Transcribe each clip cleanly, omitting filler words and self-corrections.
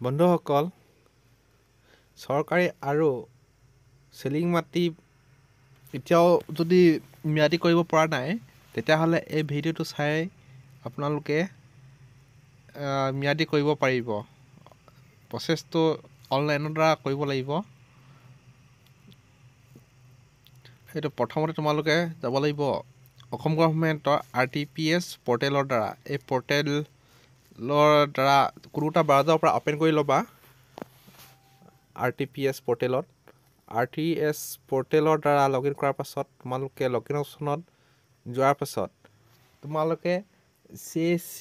বন্ধুসকল, চৰকাৰী আৰু চিলিং মাটি এতিয়াও যদি ম্যাদী কৰিব পৰা নাই, তেতিয়াহ'লে এই ভিডিঅ'টো চাই আপোনালোকে ম্যাদী কৰিব পাৰিব। প্ৰচেছটো অনলাইনৰ দ্বাৰা কৰিব লাগিব। সেইটো প্ৰথমতে তোমালোকে যাব লাগিব অসম গভৰ্ণমেণ্টৰ RTPS পৰ্টেলৰ দ্বাৰা। এই পৰ্টেলৰ দ্বাৰা কোনো এটা ব্ৰাউজাৰৰ পৰা অ'পেন কৰি ল'বা RTPS পৰ্টেলত। RTS পৰ্টেলৰ দ্বাৰা লগ ইন কৰাৰ পাছত তোমালোকে লগ ইন অপশ্যনত যোৱাৰ পাছত তোমালোকে CSC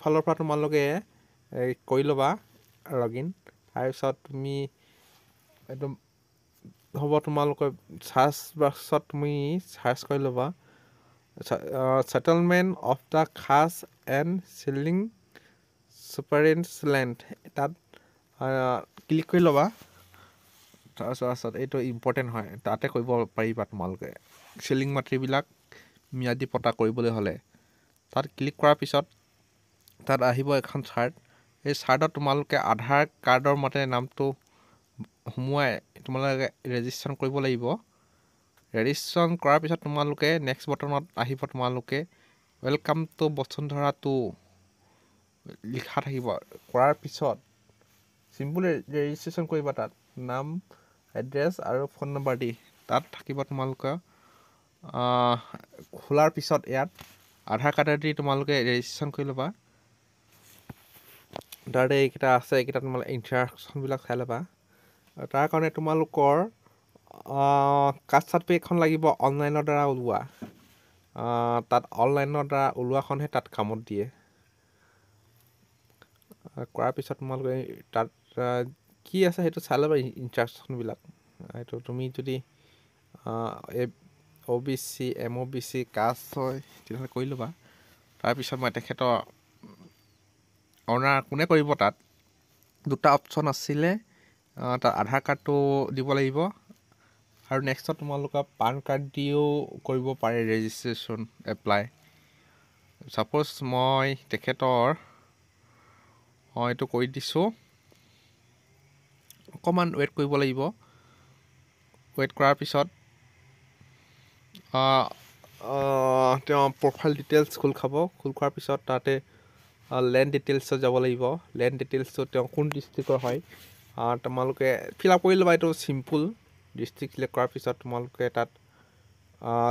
ফালৰ পৰা তোমালোকে কৰি ল'বা লগ ইন। তাৰপিছত তুমি একদম হ'ব, তোমালোকে চাৰ্চ বক্সত তুমি চাৰ্চ কৰি ল'বা settlement of the Khas and ceiling suzerain's land, তাত ক্লিক কৰি ল'বা। তাৰপাছত এইটো ইম্পৰ্টেণ্ট হয়, তাতে কৰিব পাৰিবা তোমালোকে চিলিং মাটিবিলাক ম্যাদী পতা কৰিবলৈ হ'লে। তাত ক্লিক কৰাৰ পিছত তাত আহিব এখন চাৰ্ট। এই চাৰ্টত তোমালোকে আধাৰ কাৰ্ডৰ মতে নামটো সোমোৱাই তোমালোকে ৰেজিষ্ট্ৰেশ্যন কৰিব লাগিব। ৰেজিষ্ট্ৰেশ্যন কৰাৰ পিছত তোমালোকে নেক্সট বটনত আহিব, তোমালোকে welcome to Basundhara 2 লিখা থাকিব। কৰাৰ পিছত চিম্পল ৰেজিষ্ট্ৰেশ্যন কৰিবা, তাত নাম, এড্ৰেছ আৰু ফোন নম্বৰ দি তাত থাকিব। তোমালোকৰ খোলাৰ পিছত ইয়াত আধাৰ কাৰ্ডেদি তোমালোকে ৰেজিষ্ট্ৰেশ্যন কৰি ল'বা। তাতে এইকেইটা আছে, এইকেইটা তোমালোকে ইনষ্ট্ৰাকশ্যনবিলাক চাই ল'বা। তাৰ কাৰণে তোমালোকৰ কাষ্ট চাৰ্টিফিকেটখন লাগিব অনলাইনৰ দ্বাৰা ওলোৱা। তাত অনলাইনৰ দ্বাৰা ওলোৱাখনহে তাত কামত দিয়ে। কৰাৰ পিছত তোমালোকে তাত কি আছে সেইটো চাই ল'বা ইনষ্ট্ৰাকশ্যনবিলাক। এইটো তুমি যদি OBC, MOBC caste হয় তেতিয়াহ'লে কৰি ল'বা। তাৰপিছত মই তেখেতৰ অনাৰ কোনে কৰিব, তাত দুটা অপশ্যন আছিলে। তাত আধাৰ কাৰ্ডটো দিব লাগিব আৰু নেক্সটত তোমালোকৰ পান কাৰ্ড দিও কৰিব পাৰে ৰেজিষ্ট্ৰেশ্যন এপ্লাই। ছাপ'জ মই তেখেতৰ এইটো কৰি দিছোঁ। অকণমান ৱেইট কৰিব লাগিব। ৱেইট কৰাৰ পিছত তেওঁ প্ৰফাইল ডিটেইলছ খোল খাব। খোল খোৱাৰ পিছত তাতে লেণ্ড ডিটেইলছত যাব লাগিব। লেণ্ড ডিটেইলছটো তেওঁ কোন ডিষ্ট্ৰিক্টৰ হয় তোমালোকে ফিল আপ কৰি ল'বা। এইটো চিম্পুল। ডিষ্ট্ৰিক্ট চিলেক্ট কৰাৰ পিছত তোমালোকে তাত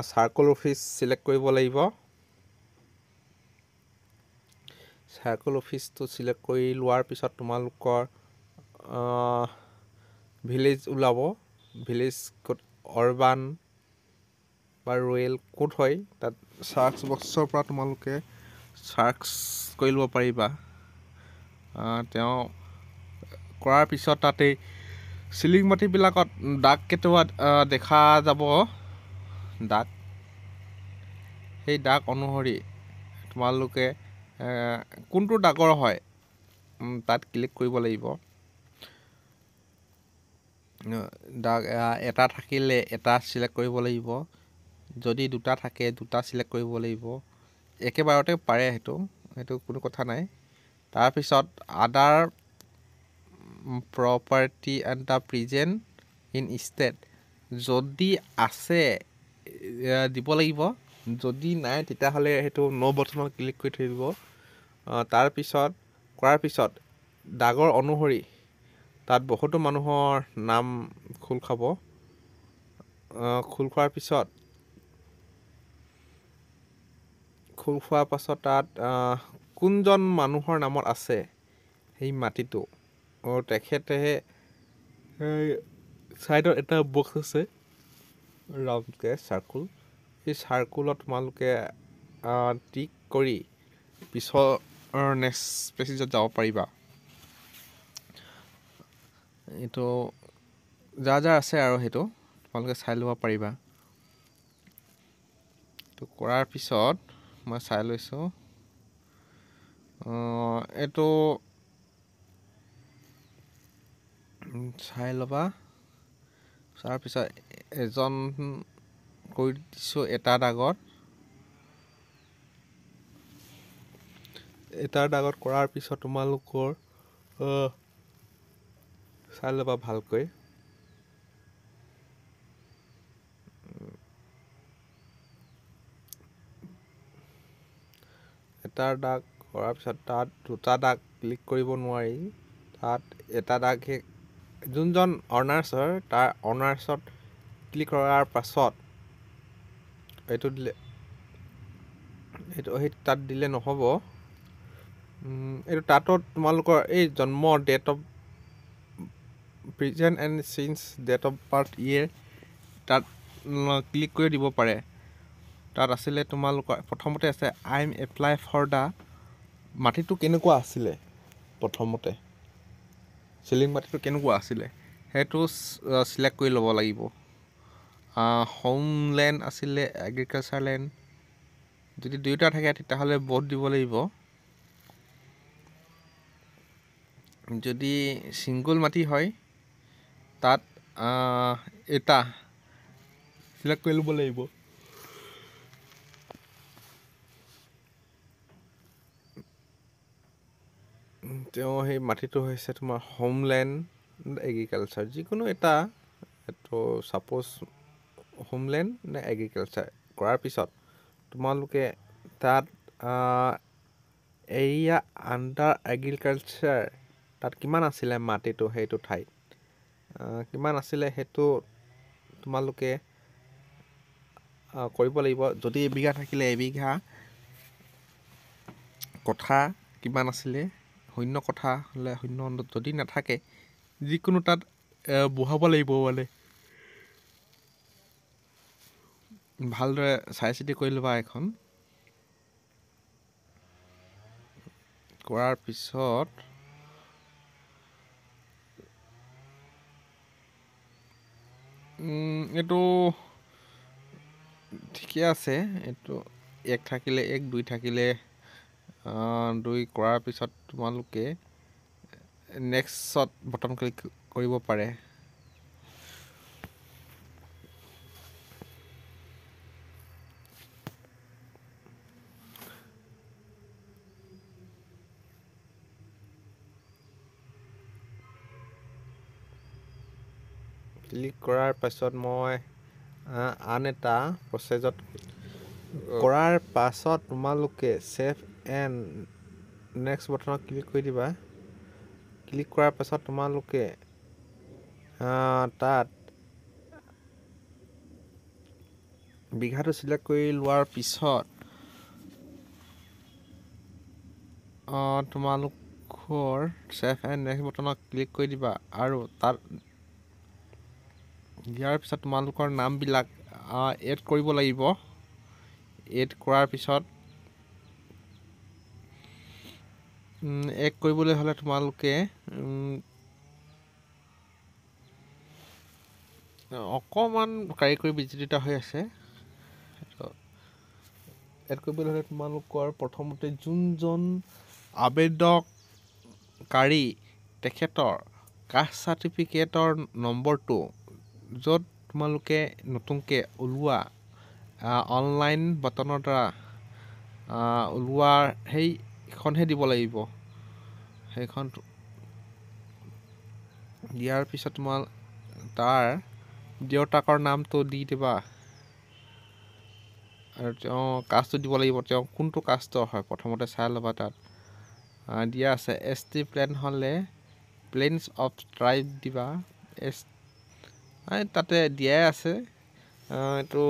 চাৰ্কল অফিচ চিলেক্ট কৰিব লাগিব। চাৰ্কল অফিচটো চিলেক্ট কৰি লোৱাৰ পিছত তোমালোকৰ ভিলেজ ওলাব। ভিলেজ ক'ত, অৰবান বা ৰুৰেল ক'ত হয়, তাত চাৰ্চ বক্সৰ পৰা তোমালোকে চাৰ্চ কৰি ল'ব পাৰিবা। তেওঁ কৰাৰ পিছত তাতেই চিলিং মাটিবিলাকত দাগ কেইটামান দেখা যাব। দাগ, সেই দাগ অনুসৰি তোমালোকে কোনটো দাগৰ হয় তাত ক্লিক কৰিব লাগিব। দাগ এটা থাকিলে এটা চিলেক্ট কৰিব লাগিব, যদি দুটা থাকে দুটা চিলেক্ট কৰিব লাগিব। একেবাৰতে পাৰে, সেইটো কোনো কথা নাই। তাৰপিছত other property and the present in state যদি আছে দিব লাগিব, যদি নাই তেতিয়াহ'লে সেইটো ন' বটনত ক্লিক কৰি থৈ দিব। তাৰপিছত কৰাৰ পিছত দাগৰ অনুসৰি তাত বহুতো মানুহৰ নাম খোল খাব। খোল খোৱাৰ পাছত তাত কোনজন মানুহৰ নামত আছে সেই মাটিটো, তেখেতেহে ছাইডত এটা বক্স আছে ৰাউণ্ডকৈ চাৰ্কুল, সেই চাৰ্কুলত তোমালোকে টিক কৰি পিছৰ নেক্সট পেজত যাব পাৰিবা। এইটো যাৰ যাৰ আছে আৰু সেইটো তোমালোকে চাই ল'ব পাৰিবা। এইটো কৰাৰ পিছত মই চাই লৈছোঁ। এইটো চাই ল'বা। তাৰপিছত এজন কৰি দিছোঁ এটা দাগত। এটা দাগত কৰাৰ পিছত তোমালোকৰ চাই ল'বা ভালকৈ। এটা দাগ কৰাৰ পিছত তাত দুটা দাগ ক্লিক কৰিব নোৱাৰি, তাত এটা দাগহে যোনজন অনাৰ্ছ হয় তাৰ অনাৰ্ছত ক্লিক কৰাৰ পাছত এইটো দিলে, এইটো সেই তাত দিলে নহ'ব। এইটো তাতো তোমালোকৰ এই জন্ম date of present and since date of birth year তাত ক্লিক কৰি দিব পাৰে। তাত আছিলে তোমালোকৰ প্ৰথমতে আছে I am apply for the, মাটিটো কেনেকুৱা আছিলে প্ৰথমতে, চিলিং মাটিটো কেনেকুৱা আছিলে সেইটো চিলেক্ট কৰি ল'ব লাগিব। হোম লেণ্ড আছিলে, এগ্ৰিকালচাৰ লেণ্ড, যদি দুয়োটা থাকে তেতিয়াহ'লে বহুত দিব লাগিব। যদি ছিংগল মাটি হয় তাত এটা চিলেক্ট কৰি ল'ব লাগিব। তেওঁ সেই মাটিটো হৈছে তোমাৰ হোমলেণ্ড এগ্ৰিকালচাৰ, যিকোনো এটা, এইটো ছাপ'জ হোমলেণ্ড নে এগ্ৰিকালচাৰ কৰাৰ পিছত তোমালোকে তাত এৰিয়া আণ্ডাৰ এগ্ৰিকালচাৰ তাত কিমান আছিলে মাটিটো, সেইটো ঠাইত কিমান আছিলে সেইটো তোমালোকে কৰিব লাগিব। যদি এবিঘা থাকিলে এবিঘা, কঠা কিমান আছিলে, শূন্য কঠা হ'লে শূন্য, যদি নাথাকে যিকোনো তাত বহাব লাগিব। মানে ভালদৰে চাই চিতি কৰি ল'বা এখন। কৰাৰ পিছত এইটো ঠিকে আছে, এইটো এক থাকিলে এক, দুই থাকিলে দুই। কৰাৰ পিছত তোমালোকে নেক্সট বটন ক্লিক কৰিব পাৰে। ক্লিক কৰাৰ পাছত মই আন এটা প্ৰচেছত কৰাৰ পাছত তোমালোকে ছেভ এণ্ড নেক্সট বটনত ক্লিক কৰি দিবা। ক্লিক কৰাৰ পাছত তোমালোকে তাত বিঘাটো চিলেক্ট কৰি লোৱাৰ পিছত তোমালোকৰ ছেভ এণ্ড নেক্সট বটনত ক্লিক কৰি দিবা। আৰু তাত দিয়াৰ পিছত তোমালোকৰ নামবিলাক এড কৰিব লাগিব। এড কৰাৰ পিছত এড কৰিবলৈ হ'লে তোমালোকে অকণমান কাৰিকৰী বিজুতি হৈ আছে। এড কৰিবলৈ হ'লে তোমালোকৰ প্ৰথমতে যোনজন আবেদনকাৰী তেখেতৰ কাষ্ট চাৰ্টিফিকেটৰ নম্বৰটো, য'ত তোমালোকে নতুনকৈ ওলোৱা অনলাইন বটনৰ দ্বাৰা ওলোৱাৰ সেইখনহে দিব লাগিব। সেইখন দিয়াৰ পিছত তোমাৰ তাৰ দেউতাকৰ নামটো দি দিবা আৰু তেওঁ কাষ্টটো দিব লাগিব, তেওঁ কোনটো কাষ্টৰ হয় প্ৰথমতে চাই ল'বা। তাত দিয়া আছে এছ টি প্লেন হ'লে প্লেনছ অফ ট্ৰাইব দিবা, এছ তাতে দিয়াই আছে। এইটো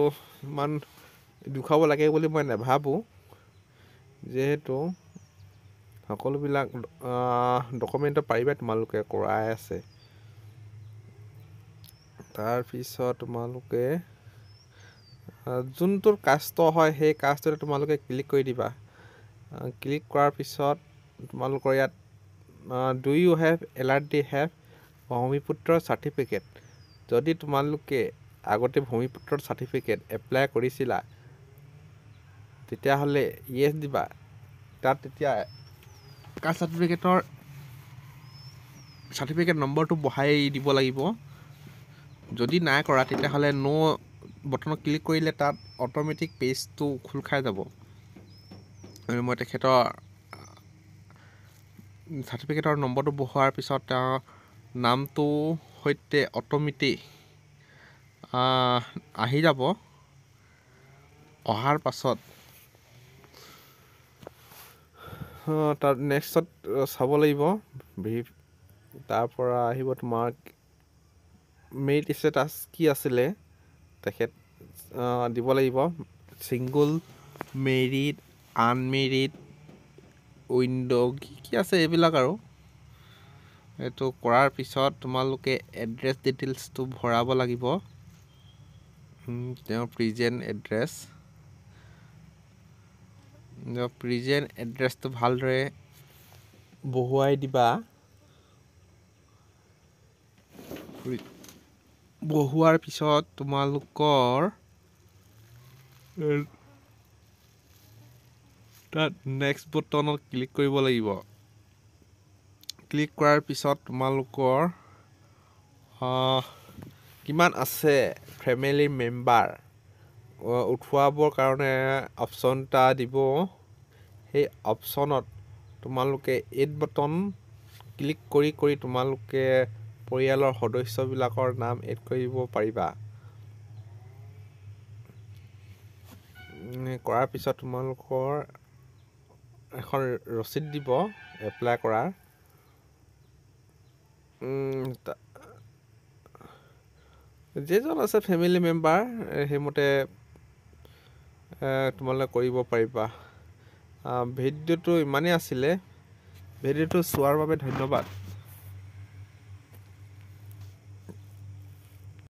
ইমান দেখুৱাব লাগে বুলি মই নাভাবোঁ, যিহেতু সকলোবিলাক ডকুমেণ্টত পাৰিবা তোমালোকে কৰাই আছে। তাৰপিছত তোমালোকে যোনটোৰ কাষ্ট হয় সেই কাষ্টটোতে তোমালোকে ক্লিক কৰি দিবা। ক্লিক কৰাৰ পিছত তোমালোকৰ ইয়াত do you have already have Bhumiputra certificate, যদি তোমালোকে আগতে ভূমিপুত্ৰৰ চাৰ্টিফিকেট এপ্লাই কৰিছিলা তেতিয়াহ'লে য়েছ দিবা। তাত তেতিয়া কাষ্ট চাৰ্টিফিকেটৰ চাৰ্টিফিকেট নম্বৰটো বহাই দিব লাগিব। যদি নাই কৰা তেতিয়াহ'লে ন' বটনত ক্লিক কৰিলে তাত অট'মেটিক পেজটো খোল খাই যাব। আৰু মই তেখেতৰ চাৰ্টিফিকেটৰ নম্বৰটো বহোৱাৰ পিছত তেওঁৰ নামটো সৈতে অট'মেটিক আহি যাব। অহাৰ পাছত তাত নেক্সটত চাব লাগিব। তাৰ পৰা আহিব তোমাৰ মেৰিট ষ্টেটাছ কি আছিলে তেখেত দিব লাগিব, ছিংগুল, মেৰিড, আনমেৰিড, উইণ্ড' কি কি আছে এইবিলাক। আৰু এইটো কৰাৰ পিছত তোমালোকে এড্ৰেছ ডিটেইলছটো ভৰাব লাগিব, তেওঁৰ প্ৰিজেণ্ট এড্ৰেছ। প্ৰিজেণ্ট এড্ৰেছটো ভালদৰে বহুৱাই দিবা। বহুৱাৰ পিছত তোমালোকৰ তাত নেক্সট বটনত ক্লিক কৰিব লাগিব। ক্লিক কৰাৰ পিছত তোমালোকৰ কিমান আছে ফেমিলি মেম্বাৰ উঠোৱাবৰ কাৰণে অপশ্যন এটা দিব। সেই অপশ্যনত তোমালোকে এড বটন ক্লিক কৰি কৰি তোমালোকে পৰিয়ালৰ সদস্যবিলাকৰ নাম এড কৰিব পাৰিবা। কৰাৰ পিছত তোমালোকৰ এখন ৰচিদ দিব এপ্লাই কৰাৰ। যেইজন আছে ফেমিলি মেম্বাৰ সেইমতে তোমালোকে কৰিব পাৰিবা। ভিডিঅ'টো ইমানেই আছিলে। ভিডিঅ'টো চোৱাৰ বাবে ধন্যবাদ।